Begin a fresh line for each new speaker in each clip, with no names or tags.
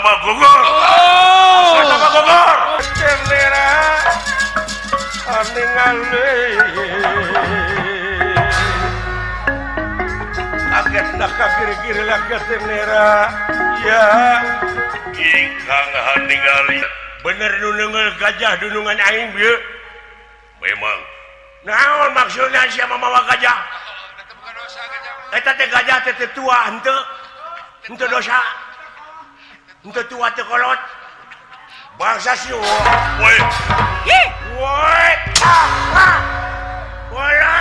Aswatama gugur. Aswatama gugur.
Cendera ningali kaget dah kiri-kiri lagi cendera ya
ingkang ningali
bener nunungul gajah dunungan aing bieu
memang
naon maksudna sia mamawa gajah eta teh gajah teh tua henteu henteu dosa henteu tua teh kolot bangsa si
woi
woi ah wala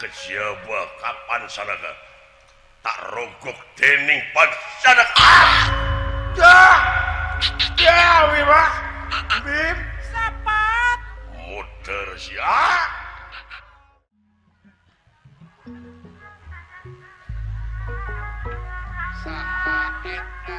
Siapa kapan sanaka tak rogok dening pansanaka ah
dah dah Bima Bim
sapat
muter sia
saha eta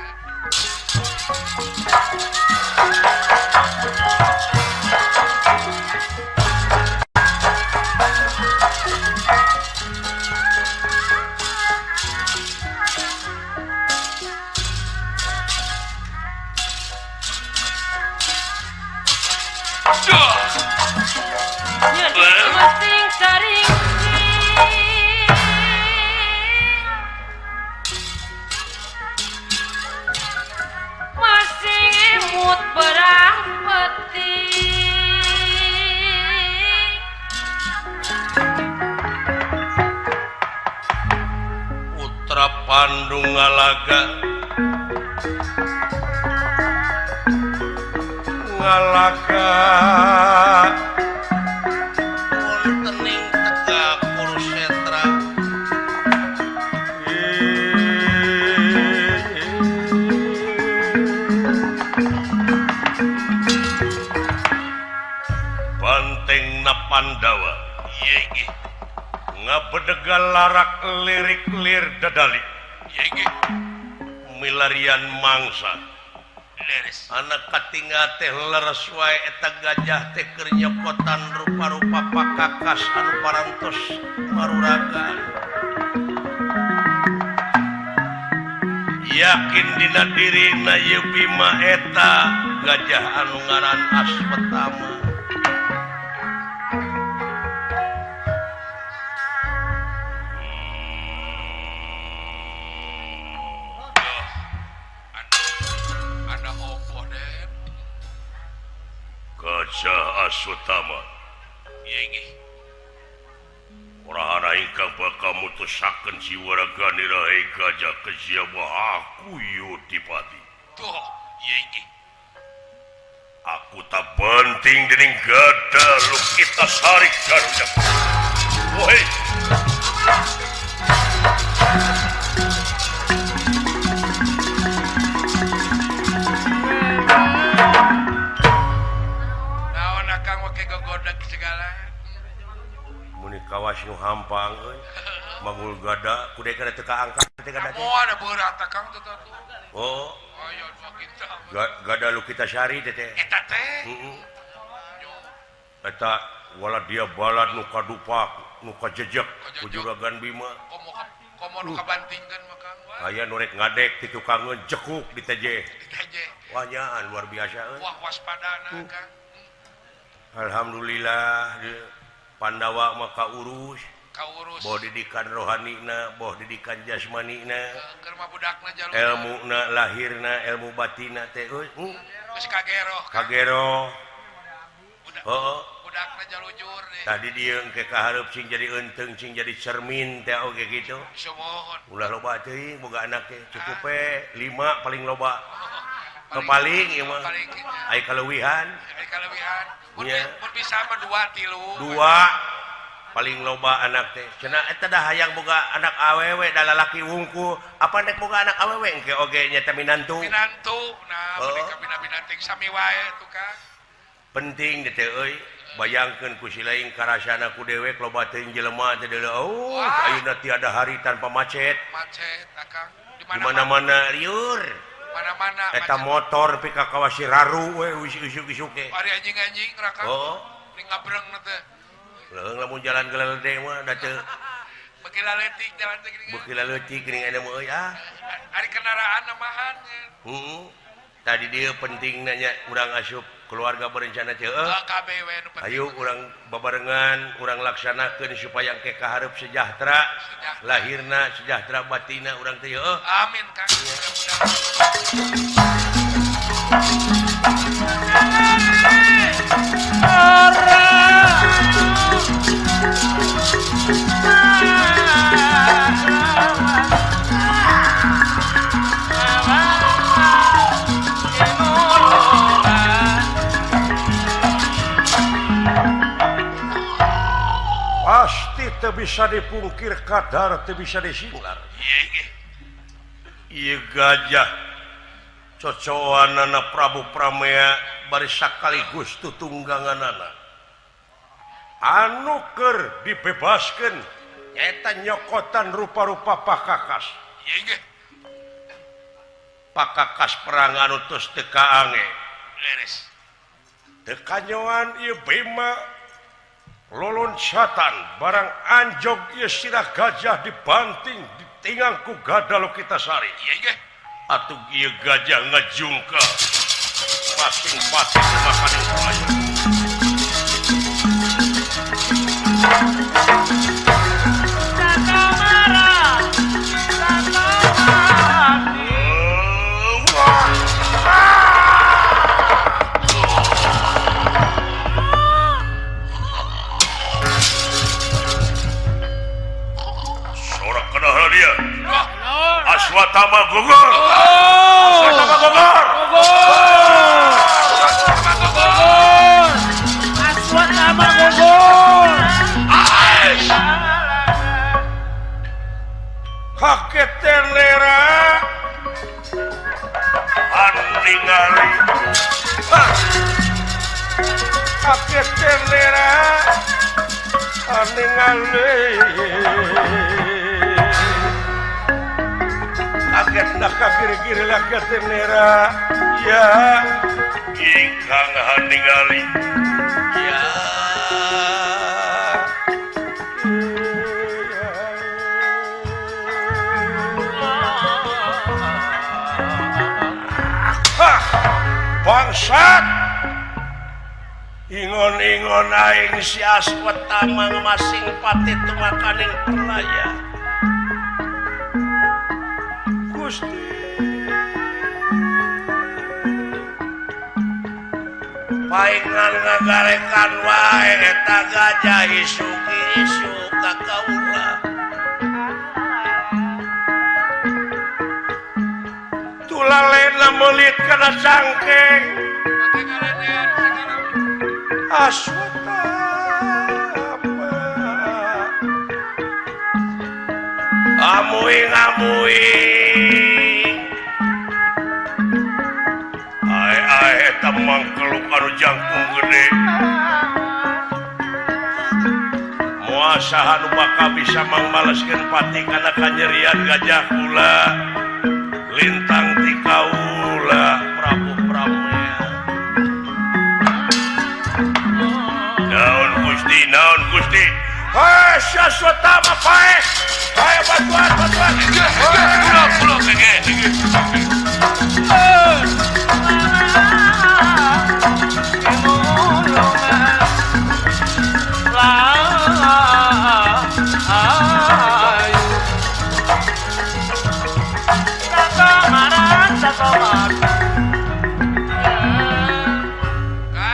Pandu ngalaga
ngalaga
wontening tegak Kurusetra
bantengna Pandawa ye ngabedegal larak lirik lir dadali milarian mangsa anak katinga teh leres wae eta gajah teh keur nyokotan rupa-rupa pakakas anu parantos maruragan yakin dina dirina ieu Bima eta gajah anu ngaran Aswatama. Gajah Aswatama orahana ingkang bakal mutusaken siwaraganira gajah kesiapa aku Yudipati.
Tuh, ye
aku tak penting dening gada Lukita Sari Garuda. Woi.
Naon akang make gogodeg segala.
Muni kawas nu hampang euy. Manggul gada kudu kana teu kaangkat teh gada teh.
Oh, ada berat akang teh tuh.
Oh.
Ayo dua kintal.
Gada Lukita Sari teh teh.
Eta teh.
Heeh. Eta wala dia balad nu kadupak, nu kajejek ku Juragan Bima.
Komo komo nu kabantingkeun mah Kang.
Aya nu rek ngadek ti tukangeun jekuk di teje.
Di teje.
Wah nyaan luar biasa euy.
Wah waspadana Kang.
Alhamdulillah Pandawa mah kaurus.
Kaurus.
Boh didikan rohanina, boh didikan jasmanina.
Keur mah budakna jalur.
Elmuna lahirna, ilmu batina teh euy.
Geus kagero.
Kagero. Heeh.
Budakna jalujur deh.
Tadi dieu engke kahareup sing jadi eunteung, sing jadi cermin teh oge kitu.
Sumuhun.
Ulah loba teuing boga anak teh, cukup we 5 paling loba. Paling ieu mah. Ai kaleuwihan.
Ai kaleuwihan. Mun bisa mah 2 3.
2 paling loba anak teh. Cenah eta dah hayang boga anak awewe da lalaki wungkul. Apa nek boga anak awewe engke oge nya teh minantu.
Minantu. Nah, mereka bina-binanting sami wae tuh Kang.
Penting teh euy.
Bayangkeun ku si lain karasana ku dewek loba teuing jelema teh deuleu. Oh, ayeuna tiada hari tanpa macet.
Macet akang.
Di mana-mana liur.
Mana-mana
eta motor pi ka kawasi raru we isuk-isuk ge.
Ari anjing-anjing rakang.
Oh.
Ning ngabreng teh.
Leuheung lamun jalan gelede mah da teu.
Beuki laletik jalan teh geuning.
Beuki laletik geuning aya mah euy ah.
Ari kendaraan namahan.
Heeh. Tadi dia penting nanya urang asup keluarga berencana teh. Ayo urang babarengan urang laksanakeun supaya engke kahareup sejahtera, lahirna sejahtera batina urang teh heuh.
Amin Kang.
Pasti teu bisa dipungkir kadar teu bisa disinglar. Ieu gajah cocoanana Prabu Pramea bari sakaligus tutungganganana. Anu keur dibebaskeun nyaeta nyokotan rupa-rupa pakakas. Pakakas perang anu tos teu kaange.
Leres.
Teu kanyoan ieu Bima loloncatan barang anjog ieu sirah gajah dibanting ditingang ku Gada Lokitasari. Atuh ieu gajah ngajungka pasing-pasing makaning praya. Aswatama gugur. Aswatama gugur.
Gugur. Aswatama gugur.
Kaget lera. Aningali. Kaget lera. Aningali. Kaget dah kiri-kiri lah ketenera ya ingkang haningali ya hah bangsat ingon-ingon aing si Aswatama masing pati tumakaning perlaya Gusti paingan ngagarekan wae eta gajah isuk-isuk ka kaula tulalena meulit kana cangkeng Aswatama amuing amuing ae eta mangkeluk anu jangkung gede moal saha nu bakal bisa mangmaleskeun pati kana kanyerian gajah kula lintang ti kaula Prabu Pramea naon Gusti naon Gusti hei Aswatama paeh paeh bantuan bantuan
Pulang pulang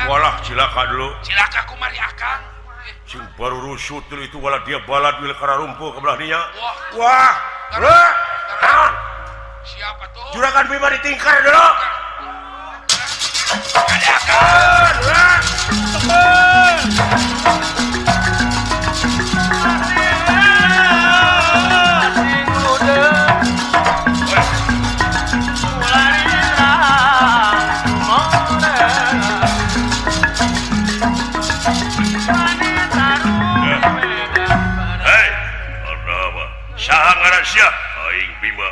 Walah cilaka dulu.
Cilaka kumari akang.
Sing baru rusut itu walah dia balad wil kara rumpuh ke belah dinya.
Wah.
Wah. Naon?
Siapa tuh?
Juragan Bima ditingkar dulu.
Ada akang.
Saha aing Bima.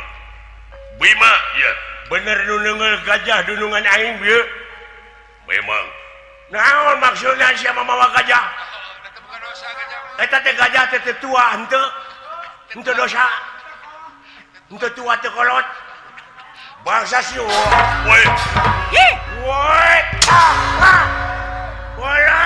Bima ya.
Bener nu neunggeul gajah dunungan aing bieu.
Memang.
Naon maksudna sia mamawa gajah? Eta teh gajah teh teu tua henteu. Henteu dosa. Henteu tua teu kolot. Bangsa si
woi.
Woi. Ah. Bola.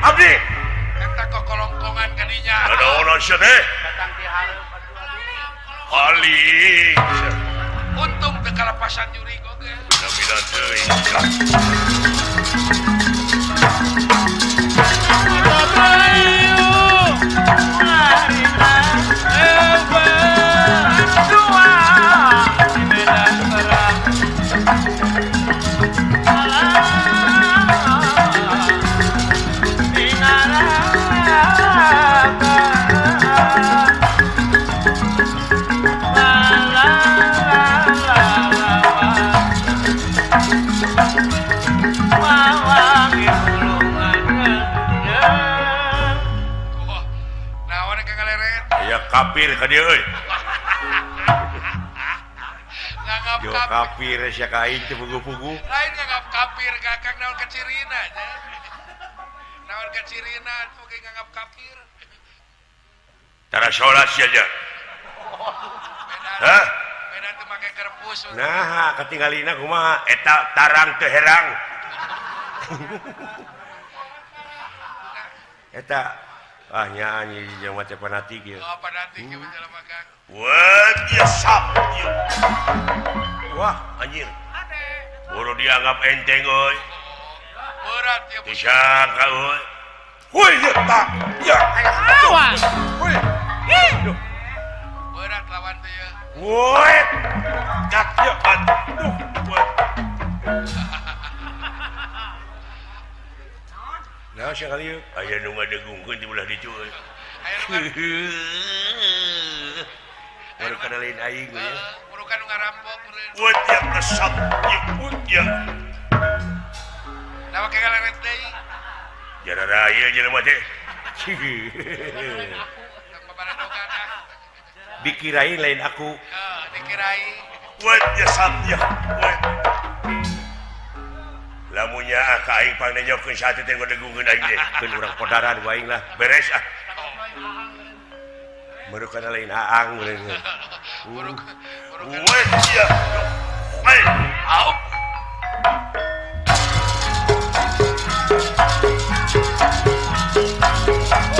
Abdi.
Eta kokolongkongan kadinya.
Naon sia teh? Hali.
Untung teu kalepasan jurig oge.
Bina-bina teuing. Kafir ka dieu euy.
Nganggap
Jo kafir sia ka aing teu pugu-pugu.
Lain nganggap kafir ka Kang naon kacirina nya. Naon kacirina atuh ge nganggap kafir.
Tara salat sia nya. Hah?
Beda teu make kerpus.
Nah, katinggalina kumaha eta tarang teu herang. Eta ah nyanyi jeung mate fanatik ieu.
Oh, fanatik ieu jelema Kang.
Wah, ieu sap ieu. Wah, anjir. Boro dianggap enteng euy.
Berat ieu.
Disangka euy. Woi, ieu tak. Ya.
Awas.
Woi.
Berat lawan teh ieu.
Woi. Kat ieu aduh. Woi. Nah, sekali yuk. Aya nu ngadegungkeun di belah ditu euy. Baru kana lain aing we.
Baru kana ngarampok.
Weuh ya kesap ieu ya.
Nah, make galeret deui.
Jarara ieu jelema teh.
Dikirain lain aku.
Heeh, dikirain.
Weuh ya sap ya. Weuh. Lamunnya ka aing pangnenyokeun sate teh ngadegungkeun aing teh.
Keun urang podaran ku aing lah.
Beres ah.
Baru kana lain aang meureun.
Weuh ya. Woi, au.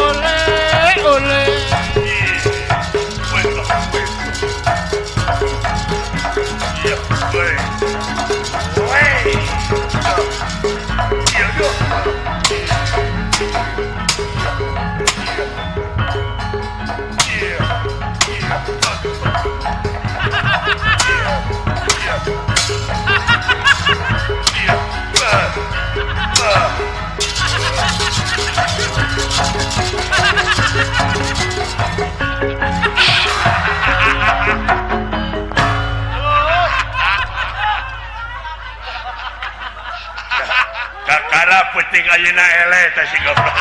Oleh, oleh.
Woi, ya, woi. Woi. Kakara penting ayeuna eleh teh si goblok.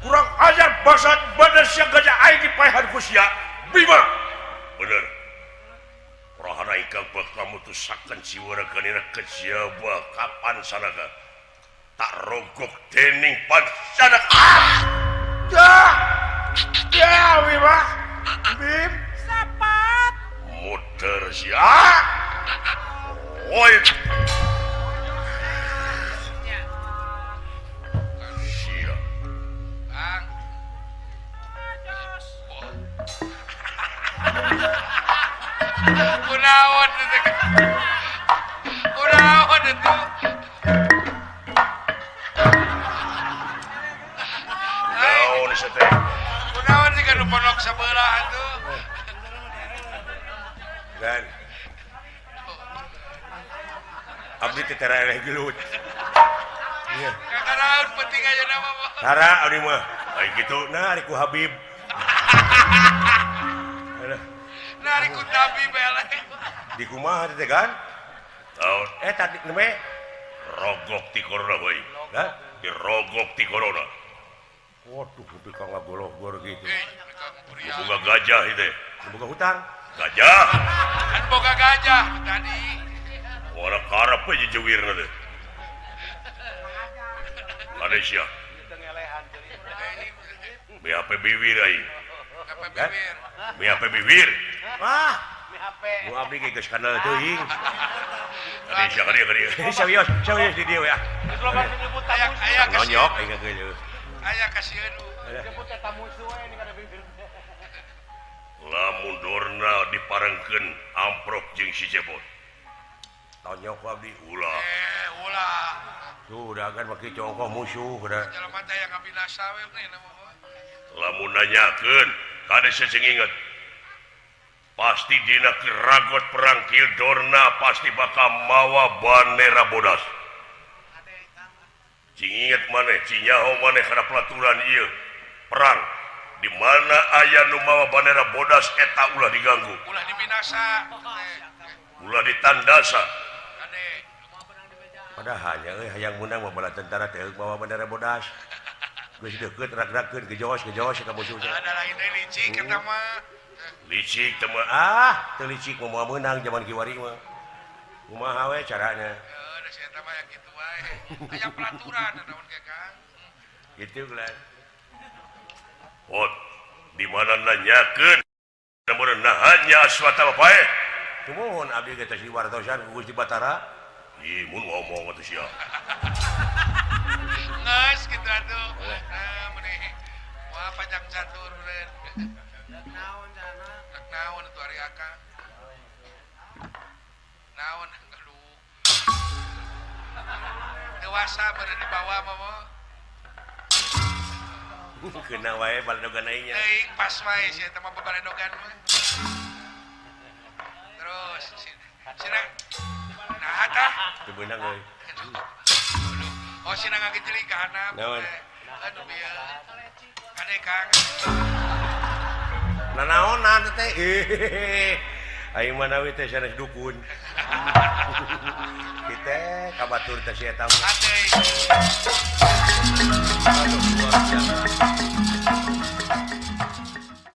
Kurang ajar basat badan sia gajah aing dipaehan ku sia. Bima. Bener. Mereka bakal mutusakan siwarakanina kejaba kapan sanaka tak rogok dening pansanaka. Ah!
Ya! Ya, Bima. Bim.
Sapat.
Muter sia. Oi. Sia.
Bang. Kunaon itu. Kunaon itu.
Naon ieu teh?
Kunaon sih kan ponok sebelah atuh.
Gan. Abdi teh tara eleh gelut. Iya.
Kakaraon penting ayeuna mah.
Tara abdi mah. Ai kitu nah ari ku Habib.
Nari ku Nabi beleh.
Di kumaha teh kan? Taun tadi neme rogok ti corona we. Hah? Dirogok ti corona.
Waduh, tapi ka ngagologor gitu.
Boga gajah ieu teh.
Boga hutang.
Gajah.
Kan boga gajah tadi.
Ora karep we jejewirna teh. Malaysia. BHP bibir aing.
BHP bibir.
BHP bibir.
Wah, BHP. Nu abdi ge geus kana teuing.
Tadi sia ka dieu ka dieu.
Serius, serius di dieu ya.
Aya
nonyok aing ka geus.
Aya kasieun.
Jemput eta musuh we ini kada bibir.
Lamun dorna diparengkeun amprok jeung si Cepot.
Tonyok ku abdi.
Ulah.
Ulah.
Tuh udah kan make congkoh musuh udah.
Jelema teh yang ngabinasa we mah.
Lamun nanyakeun kade sing inget. Pasti dina keragot perang kieu Dorna pasti bakal mawa bandera bodas. Cing inget maneh, cing nyaho maneh kana pelaturan ieu perang di mana aya nu mawa bandera bodas eta ulah diganggu.
Ulah dibinasa.
Ulah ditandasa.
Padahal nya euy hayang meunang mah bala tentara teh mawa bandera bodas. Geus deukeut rak-rakeun gejos-gejos ka musuh teh.
Ada lain deui licik eta mah.
Licik teh mah
ah, teu licik mah moal meunang jaman kiwari mah. Kumaha we carana?
Heuh, da si eta mah aya kitu wae. Aya peraturan naon ge Kang.
Kitu geus.
Pot, di mana nanyakeun namun nahanya aswata bae.
Tumuhun abdi ge teh diwartosan ku Gusti Batara.
Ih, mun ngomong atuh sia.
Geus kitu atuh. Nah, meuni moal panjang catur bener.
Rek naon jana?
Rek naon atuh ari akang? Naon aduh. Dewasa beureun dibawa mah mah.
Kena wae baledogan aing nya.
Teuing pas wae sia eta mah babaledogan mah. Terus sina nah tah.
Teu beunang euy.
Oh sina ngagejeling ka handap.
Naon?
Aduh bieu. Ade Kang.
Nanaonan teh. Aing mah nawi teh sanes dukun. Kita ka batur teh si eta mah.
Ade.
Aduh, luar biasa.